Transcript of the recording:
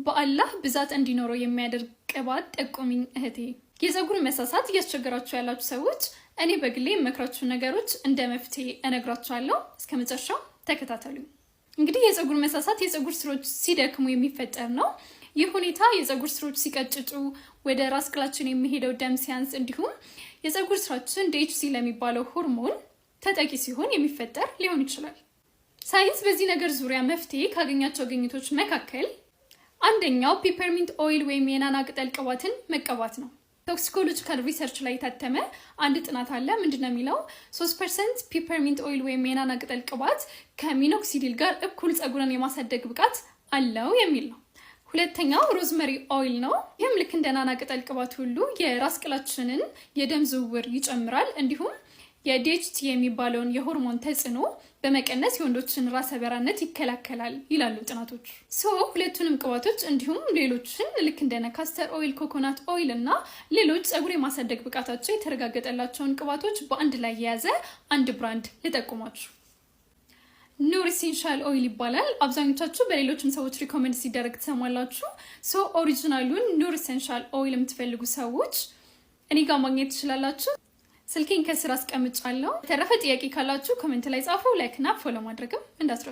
በአላህ ብዛት እንዲኖረው የሚያደርግ ቅባት ጠቁሚኝ እህቴ። የፀጉር መሳሳት እያስቸገራችሁ ያላችሁ ሰዎች እኔ በግሌ የምመክራችሁ ነገሮች እንደ መፍትሄ እነግራችኋለሁ። እስከ መጨረሻው ተከታተሉኝ። እንግዲህ የፀጉር መሳሳት የፀጉር ስሮች ሲደክሙ የሚፈጠር ነው። ይህ ሁኔታ የፀጉር ስሮች ሲቀጭጩ፣ ወደ ራስ ቅላችን የሚሄደው ደም ሲያንስ፣ እንዲሁም የፀጉር ስራችን DHT ለሚባለው ሆርሞን ተጠቂ ሲሆን የሚፈጠር ሊሆን ይችላል። ሳይንስ በዚህ ነገር ዙሪያ መፍትሄ ካገኛቸው ግኝቶች መካከል አንደኛው peppermint oil ወይም የናና ቅጠል ቅባትን መቀባት ነው። Toxicological Research ላይ የታተመ አንድ ጥናት አለ። ምንድን ነው የሚለው? 3% peppermint oil ወይም የናና ቅጠል ቅባት ከ minoxidil ጋር እኩል ፀጉርን የማሳደግ ብቃት አለው የሚል ነው። ሁለተኛው rosemary oil ነው። ይህም ልክ እንደ ናና ቅጠል ቅባት ሁሉ የራስ ቅላችንን የደም ዝውውር ይጨምራል። እንዲሁም የ DHT የሚባለውን የሆርሞን ተጽዕኖ በመቀነስ የወንዶችን ራሰ በራነት ይከላከላል ይላሉ ጥናቶች። So ሁለቱንም ቅባቶች እንዲሁም ሌሎችን ልክ እንደነ castor oil፣ coconut oil እና ሌሎች ፀጉር የማሳደግ ብቃታቸው የተረጋገጠላቸውን ቅባቶች በአንድ ላይ የያዘ አንድ brand ልጠቁማችሁ። ኑር Essential Oil ይባላል። አብዛኞቻችሁ በሌሎችም ሰዎች recommend ሲደረግ ትሰማላችሁ። So original ኡን ኑር Essential Oil የምትፈልጉ ሰዎች እኔ ጋር ማግኘት ትችላላችሁ። ስልኬን ከስር አስቀምጫለሁ። በተረፈ ጥያቄ ካላችሁ comment ላይ ጻፉ። Like እና follow ማድረግም እንዳትረሱ።